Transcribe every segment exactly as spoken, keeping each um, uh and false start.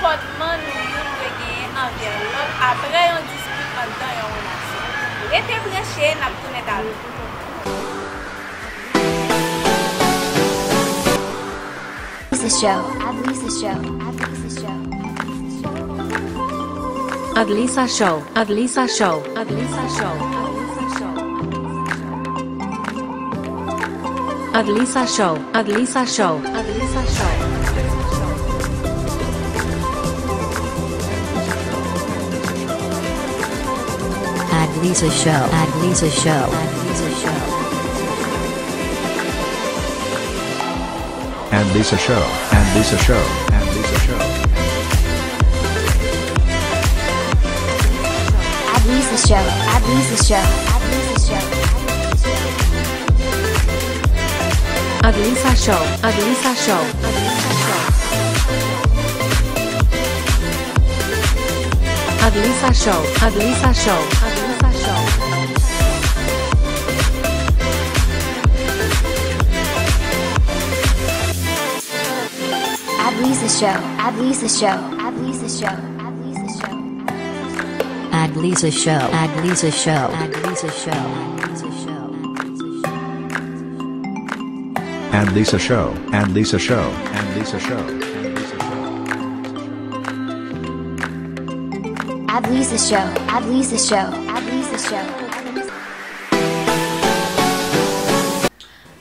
Konpòtman nou youn dwe genyen anvè lòt apre yon dispit anndan yon relasyon. Rete branche, n ap tounen talè. Adlisa Show, Adlisa Show, Adlisa Show. Adlisa Show, Adlisa Show, Adlisa Show, Adlisa Show. Adlisa Show, Adlisa Show, Adlisa Show. Adlisa Show, Adlisa Show, Adlisa Show. Adlisa Show, Adlisa Show, Adlisa Show. Adlisa Show, Adlisa Show, Adlisa Show. Adlisa Show, Adlisa Show, Adlisa Show. Adlisa Show, Adlisa Show, Adlisa Show. Adlisa Show, Adlisa Show, Adlisa Show, Adlisa Show. Adlisa Show, Adlisa Show, Adlisa Show, Adlisa Show. Adlisa Show, Adlisa Show, Adlisa Show, Adlisa Show. Adlisa Show, Adlisa Show, Adlisa Show.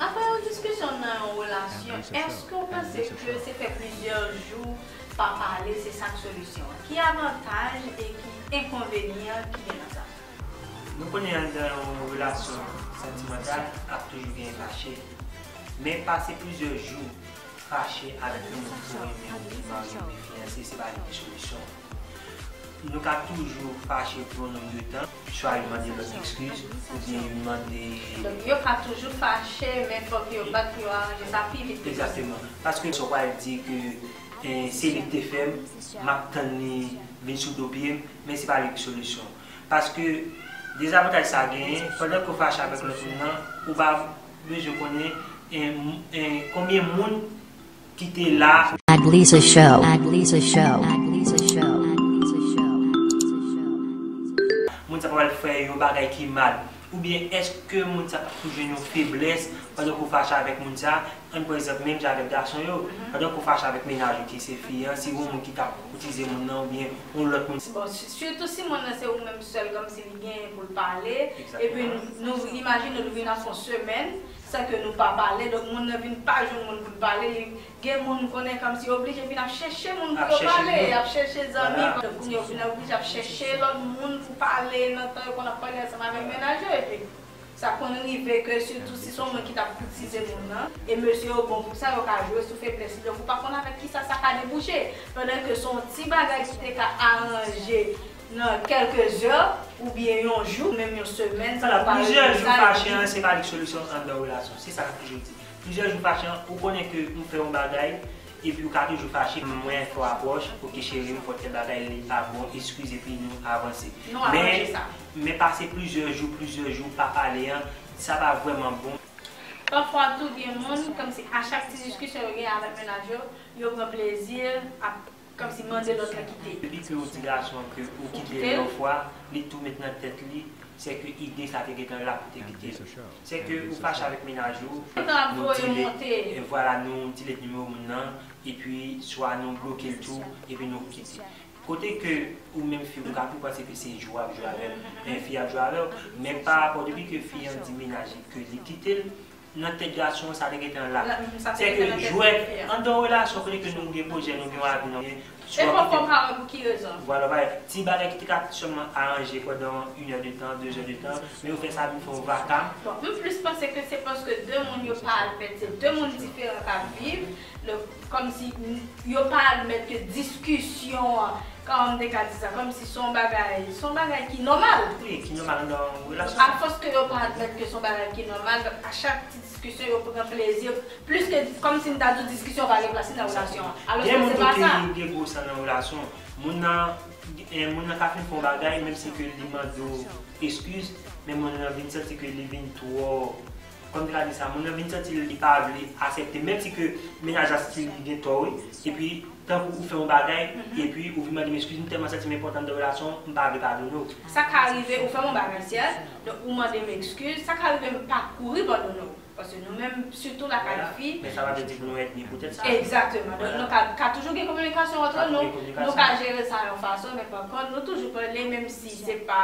Apre yon diskisyon nan yon relasyon, èske w panse ke se fè plizyè jou pa pale, se sa k solisyon an? Ki avantaj e ki enkonvenyan ki gen nan sa? Nou konnen anndan yon relasyon santimantal, ap toujou gen fache. Men pase plizyè jou fache avèk yon moun ki w renmen, ou ki marye, ou ki fiyanse, se pa li ki solisyon. Nou ka toujou fache pou yon nonm de tan, swa yo mande lòt ekskiz, oubyen yo mande. Donk, yo ka toujou fache, men fòk yo bat pou yo aranje sa pi vit ke posib. Egzakteman. Paske sa w pral di ke, eh, se li ki te fè m, m ap tann li vin sou do pye m, men se pa li ki solisyon. Paske, dezavantaj sa genyen, pandan ke w fache avèk lòt moun nan, ou pa bezwen konnen, eh, m-, eh, konbyen moun ki te la. Adlisa Show, Adlisa Show, Adlisa Show, Adlisa Show, Adlisa Show. Moun sa pa pral fè yon bagay ki mal. Oubyen èske moun sa pa pou jwenn yon feblès pandan ke w fache avèk moun sa? Ann pran egzanp menm jan avèk gason yo. Pandan ke w fache avèk mennaj ou ki se fi an, si yon moun ki t ap koutize moun nan oubyen yon lòt moun. Bon, si-, sitou si moun nan se ou menm sèl, kòmsi li genyen pou l pale. Egzakteman. Epi nou, imajine nou vin ap fè yon semèn san ke nou pa pale, donk moun nan vin pa jwenn moun pou l pale, li gen moun konnen kòmsi oblije vin ap chèche moun pou yo pale, ap chèche zanmi. Donk kounye a yo vin oblije ap chèche lòt moun pou pale nan tan yo konn ap pale ansanm avèk mennaj yo, epi sa konn rive ke sitou si se yon moun ki t ap koutize moun nan, e mesye yo bon pou sa, yo ka jwe sou feblès li, donk ou pa konn avèk kisa sa ka debouche, pandan ke se yon ti bagay ki te ka aranje nan kèlke zè, oubyen yon jou, menm yon semèn, sa pa regle sa, epi plizyè jou fache an, se pa li k solisyon anndan relasyon. Se sa k ap toujou di. Plizyè jou fache an, ou konnen ke m fè yon bagay, epi ou ka toujou fache. Mwen fè w apwòch, oke cheri, m fè w tèl bagay, li pa bon, eskiz, epi nou avanse. Nou aranje sa. Men, men pase plizyè jou, plizyè jou pa pale an, sa pa vrèman bon. Pafwa tou gen moun, kòmsi a chak ti diskisyon yo gen avèk mennaj yo, yo pran plezi ap kòmsi mande lòt la kite. Depi ke yon ti gason ke ou kite l yon fwa, li tou met nan tèt li, se ke ide sa te gentan la pou te kite l. Se ke ou fache avèk mennaj ou, nou delete, e vwala, nou delete nimewo moun nan, epi swa nou bloke l tou, epi nou kite. Kote ke ou menm fi, ou ka tou panse ke se jwe w ap jwe avè l, men fi ap jwe avè w, men pa rapò depi ke fi an di mennaj li ke li kite l, nan tèt gason an, sa te gentan la. Se ke jwèt, anndan yon relasyon, kote ke nou gen pwojè, nou gen yon avni, nou gen. E pafwa w pa wè pou ki rezon. Vwala, ti bagay ki te ka sèlman aranje pandan inè de tan, dezè de tan, men yo fè sa vin fè yon vakam. Bon, m plis panse ke se paske de moun yo pa admèt se de moun diferan k ap viv, kòmsi yo pa admèt ke diskisyon an, kòman m te ka di sa, kòmsi se yon bagay, se yon bagay ki nòmal. Wi, ki nòmal anndan yon relasyon. Afòs ke yo pa admèt ke se yon bagay ki nòmal, donk a chak ti diskisyon, yo pran plezi, plis ke, kòmsi m ta di w diskisyon pa gen plas li nan relasyon an. Alòske se pa sa. Gen moun tou ki gen gwo san nan relasyon. Moun nan, eh, moun nan ka fin fè yon bagay, menm si ke li mande w eskiz, men moun nan vin santi ke li vin twò, kòm m te ka di sa, moun nan vin santi li pa vle aksepte, menm si ke mennaj la santi li gen tò, wi, epi Tankou ou fè yon bagay, epi ou vin mande m eskiz, m tèlman santi m enpòtan nan relasyon, m pa vle padone w. Sa ka rive, ou fè m yon bagay, sèt, donk ou mande m eskiz, sa ka rive m pa kouri padone w. Paske nou menm, sitou lakay fi. Men sa pa vle di pou nou ènmi poutèt sa. Egzakteman. Donk, nou ka, ka toujou gen kominikasyon ant nou. Nou ka jere sa yon fason, men pa kont, nou toujou pale, menm si se pa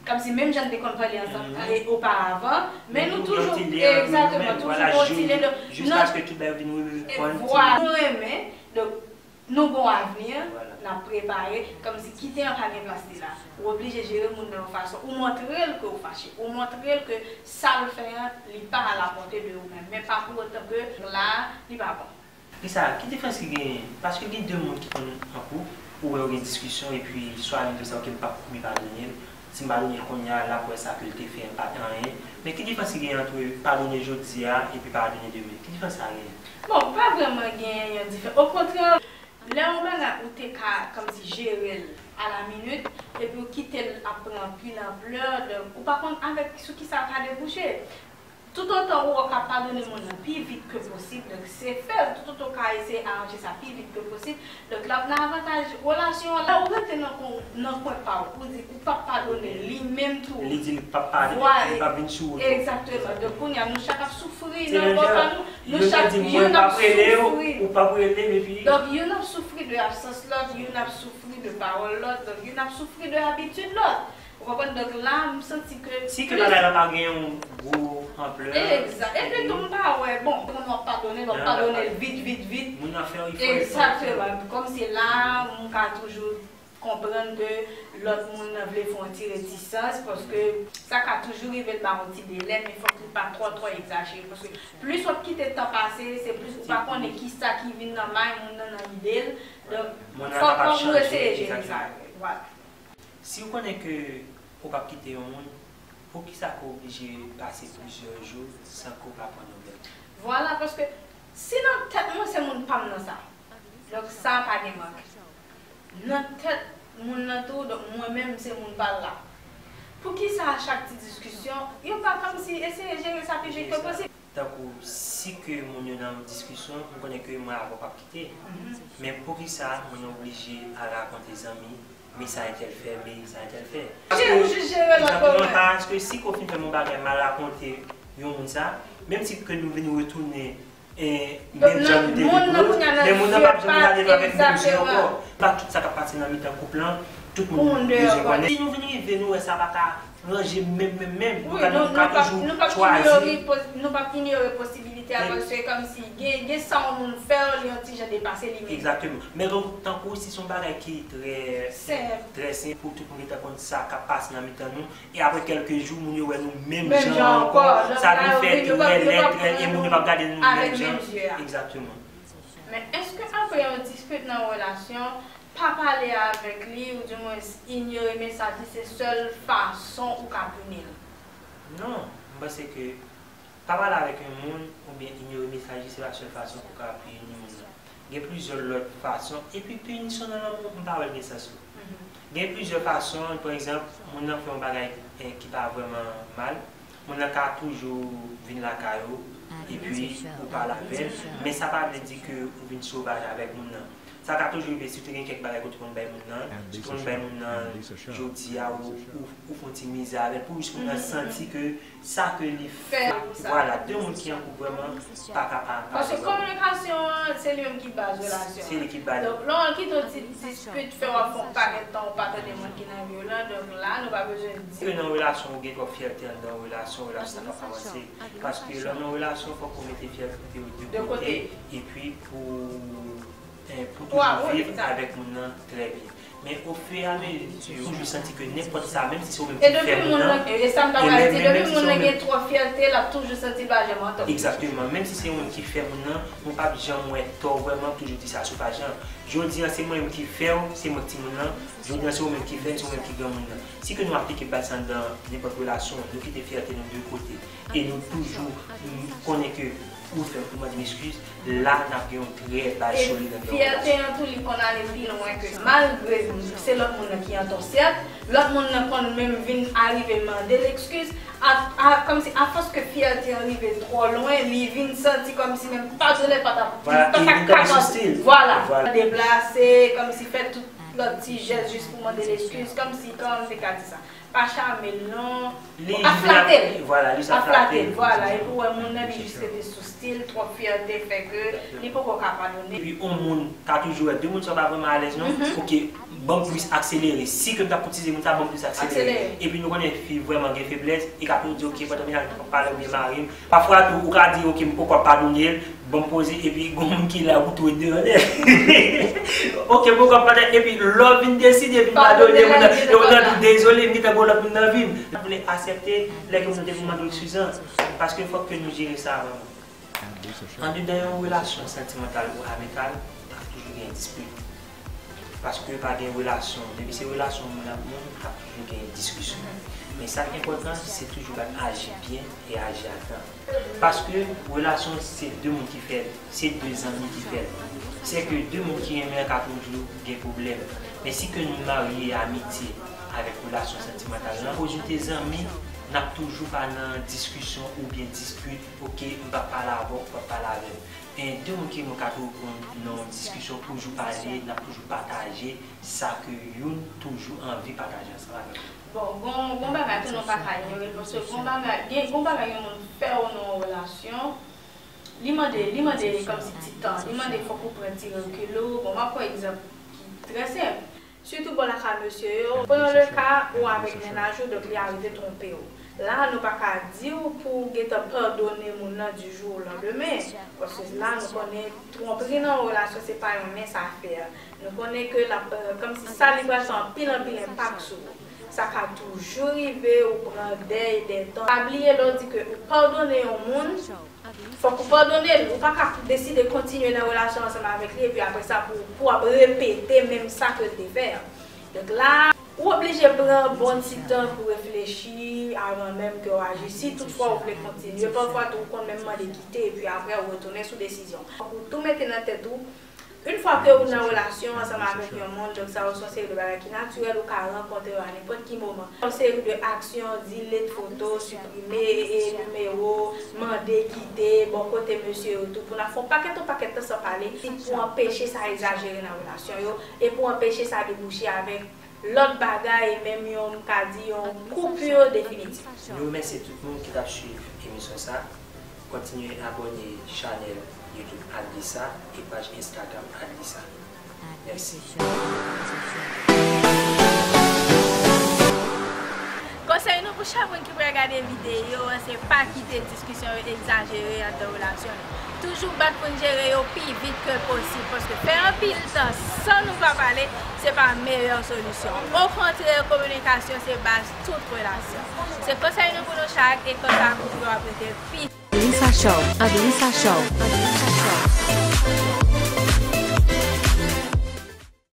kòmsi menm jan n te konn pale ansanm oparavan, men nou toujou, egzakteman, toujou gen yon ti lyen de, jiskaske tout bagay vin reprann. Vwala, nou renmen. Donk, nou gen yon avni, n ap prepare, kòmsi kite an pa gen plas li la. Ou oblije jere moun nan yon fason, ou montre l ke ou fache, ou montre l ke sa l fè an, li pa a la pòte de ou menm, men pa pou otan ke la, li pa bon. Lisa, ki diferans ki genyen? Paske gen de moun ki konn an koup, ou wè yo gen diskisyon, epi swa youn di sa, ok, m p ap kouri padone l. Si m padone l kounye a, l ap wè sa ke l te fè an pa t anyen. Men ki diferans ki genyen ant padone jodi a epi padone demen? Ki diferans sa genyen? Bon, pa vrèman gen yon diferans. Okontrè, lè yon bagay ou te ka kòmsi jere l a la minit, epi ou kite l ap pran anpil anplè, donk ou pa konn avèk sou ki sa ka debouche. Toutotan ou wè w ka padone moun nan pi vit ke posib, donk se fè l, toutotan w ka eseye aranje sa pi vit ke posib, donk l ap nan avantaj relasyon an. Lè ou rete nan kwen, nan kwen pa w, ou di ou p ap padone l, li menm tou. Li di li p ap padone, li p ap vin sou wout ou. Egzakteman. Donk kounye a, nou chak ap soufri nan bò pa nou. Nou chak, youn ap soufri. Ou p ap rele m, epi donk youn ap soufri de absans lòt, youn ap soufri de pawòl lòt, donk youn ap soufri de abitid lòt. Ou konprann? Donk la, m santi ke si ke bagay la pa gen yon gwo anplè. Egzak. Epi tou, m pa wè, bon, moun w ap padone, w ap padone l vit, vit, vit. Moun nan fè yon efò. Egzakteman. Kòmsi la, m ka toujou konprann ke lòt moun nan vle fè yon ti retisans, paske sa ka toujou rive l ba yon ti delè, men fòk li pa twò, twò egzajere, paske plis w ap kite tan pase, se plis ou pa konnen ki sa ki vin nan may moun nan, nan ide l. Donk, fòk, fòk ou eseye jere sa. Vwala. Si w konnen ke ou p ap kite yon moun, poukisa ke w oblije pase plizyè jou san ke w pa pran nouvèl? Vwala, paske si nan tèt mwen se moun pa m nan sa, donk sa pa gen mank. Nan tèt moun nan tou, donk mwen menm se moun pa l la. Poukisa a chak ti diskisyon, yo pa kòmsi eseye jere sa pi vit ke posib? Tankou si ke moun yo nan yon diskisyon, m konnen ke mwen avè w p ap kite. Men poukisa moun yo oblije al rakonte zanmi, men sa entèl fè, men sa entèl fè? Paske, egzakteman, paske si ke w fin fè yon bagay mal rakonte yon moun sa, menm si ke nou vin retounen, e, menm jan nou te vin, men moun nan p ap janm gade nou avèk menm je ankò. Pa tout sa k ap pase nan mitan koup lan, tout moun bezwen konnen. Si nou vin rive, nou wè sa pa ka ranje menm, menm, menm. Nou ka, nou ka toujou chwazi. Nou p ap inyore posibilite a, paske kòmsi gen, gen sa yon moun fè w, li yon ti jan depase li menm. Egzakteman. Men tankou si se yon bagay ki trè, trè senp pou tout moun gentan konn sa k ap pase nan mitan nou, e apre kèlke jou, moun yo wè nou menm jan ankò, sa vin fè trè lèd, trè, e moun yo p ap gade nou menm jan. Egzakteman. Men èske apre yon dispit nan yon relasyon, pa pale avèk li, oudimwens inyore mesaj li, se sèl fason ou ka pini l? Non, m panse ke pa pale avèk yon moun oubyen inyore mesaj li, se pa sèl fason pou w ka pini moun nan. Gen plizyè lòt fason, epi pinisyon nan lanmou, m pa wè l gen sans wi. Gen plizyè fason, pa egzanp, moun nan fè yon bagay, eh, ki pa vrèman mal, moun nan ka toujou vin lakay ou, epi ou pale avè l, men sa pa vle di ke ou vin sovaj avèk moun nan. Sa ka toujou rive, si w te gen kèk bagay ke w te konn bay moun nan, si w te konn bay moun nan jodi a, ou, ou, ou fè yon ti mizè avè l, pou jis moun nan santi ke sa ke li fè, vwala, de moun ki an koup vrèman pa ka pa, pa pale vrèman. Paske kominikasyon an, se li menm ki baz relasyon an. Se li ki baz. Donk, lè w kite yon ti dispit fè w ap fè yon pakèt tan ou pa tande moun ki nan vyolan, donk la, nou pa bezwen di. Ke nan relasyon, ou gen twòp fyète anndan yon relasyon, relasyon sa p ap avanse. Paske lè w nan yon relasyon, fòk ou mete fyète w de kote, epi pou, eh, pou toujou viv avèk moun nan trè byen. Men ofiramezi, ou toujou santi ke nenpòt sa, menm si se ou menm ki fè moun nan, e depi moun nan, e sa m ta pral di, depi moun nan gen twòp fyète, l ap toujou santi l pa janm antò. Egzakteman. Menm si se ou menm ki fè moun nan, ou p ap janm wè tò w vrèman, toujou di sa sou paj lan. Jodi a, se mwen menm ki fè w, se mwen ki timoun nan. Jodi a, se ou menm ki fè l, se ou menm ki granmoun nan. Si ke nou aplike baz sa anndan nenpòt relasyon, nou kite fyète nou de kote, e nou toujou, mm, konnen ke ou fè m pou mande m eskiz, la n ap gen yon trè bèl solid nan yon relasyon. Fyète an tou, li konn ale pi lwen ke sa. Malgre se lòt moun nan ki antò, sèt, lòt moun nan konn menm vin arive mande l eskiz, a, a, kòmsi afòs ke fyète an rive twò lwen, li vin santi kòmsi menm padone pa t ap, vwala, li pa t ap kapab. Vwala. Vwala. Deplase, kòmsi fè tout lòt ti jès jis pou mande l eskiz, kòmsi, kòman m te ka di sa? Pa chame l non. Ap flate l. Vwala, li sa flate l. Vwala, epi w wè moun nan, li jis rete sou stil, twòp fyète fè ke li poko ka padone. Epi yon moun ka toujou wè de moun sa pa vrèman alèz non. Oke, ban m plis akselere. Si ke m t ap koutize moun sa, ban m plis akselere. Epi nou konnen fi vrèman gen feblès, e ka toujou di, oke, pandan mennaj mwen p ap pale oubyen mari m. Pafwa tou, ou ka di, oke, m poko ap padone l, ban m poze, epi gon moun ki la, ou tou ret devan l. Oke, m poko ap padone, epi lè w vin deside vin padone moun nan, e ou nan di dezole, m gentan gen lòt moun nan vi m. Vle aksepte lè ke moun nan te vin mande w eskiz an, paske fòk ke nou jere sa avan. Andedan yon relasyon santimantal ou amikal, ap toujou gen dispit. Paske pa gen relasyon. Depi se relasyon moun ak moun, ap toujou gen diskisyon. Men sa k enpòtan, se toujou bat aji byen e aji a tan. Paske relasyon, se de moun ki fè l, se de zanmi ki fè l. Se ke de moun ki renmen an ka toujou gen pwoblèm. Men si ke nou marye amitye avèk relasyon santimantal lan, akoz nou te zanmi, n ap toujou pa nan diskisyon oubyen dispit. Oke, m p ap pale avè w, ou p ap pale avè m. E de moun ki renmen ka toujou konn nan yon diskisyon, toujou pale, n ap toujou pataje sa ke youn toujou anvi pataje ansanm avèk lòt. Bon, gon, gon bagay tou nou pa ka inyore l, paske gon bagay, gen, gon bagay yon moun fè w nan yon relasyon, li mande, li mande kòmsi ti tan, li mande fòk ou pran ti rekil ou. Bon, m ap pran egzanp ki trè senp. Sitou bò lakay mesye yo. Pran le ka ou avèk mennaj ou, donk li arive twonpe w. La, nou pa ka di w pou w gentan padone moun nan du jour au lendemain. Paske la, nou konnen twonpri nan yon relasyon, se pa yon mens afè. Nou konnen ke l ap, kòmsi sa li pral fè anpil, anpil enpak sou ou. Sa ka toujou rive, ou pran dèy, dè tan. Pa bliye lè w di ke ou padone yon moun, fòk ou padone l. Ou pa ka deside kontinye nan relasyon ansanm avèk li, epi apre sa, pou, pou w ap repete menm sa ke l te fè a. Donk la, ou oblije pran bon ti tan pou reflechi avan menm ke w aji. Si toutfwa ou vle kontinye, pafwa tou ou konn menm mande kite, epi apre ou retounen sou desizyon. Fòk ou tou mete nan tèt ou, yon fwa ke ou nan relasyon ansanm avèk yon moun, donk sa yo se yon seri de bagay ki natirèl, ou ka rankontre yo a nenpòt ki moman. Yon seri de aksyon, delete foto, siprime, e, e, nimewo, mande kite, bò kote mesye yo tou, pou n ap fè yon pakèt, yon pakèt tan san pale, pou anpeche sa egzajere nan relasyon yo, e pou anpeche sa debouche avèk lòt bagay, e menm yon, m ka di, yon koupure definitif. Nou remèsye tout moun ki t ap swiv emisyon sa. Kontinye abòne chanèl YouTube Adlisa e paj Instagram Adlisa. Mèsi. Konsèy nou pou chak moun ki pral gade videyo an, se pa kite diskisyon yo egzajere anndan relasyon nou. Toujou bat pou n jere yo pi vit ke posib, paske fè anpil tan san nou pa pale, se pa meyè solisyon. Okontrè, kominikasyon se baz tout relasyon. Se konsèy nou pou nou chak, e konsa koup yo ap rete pi. Adlisa Show, Adlisa Show, Adlisa Show.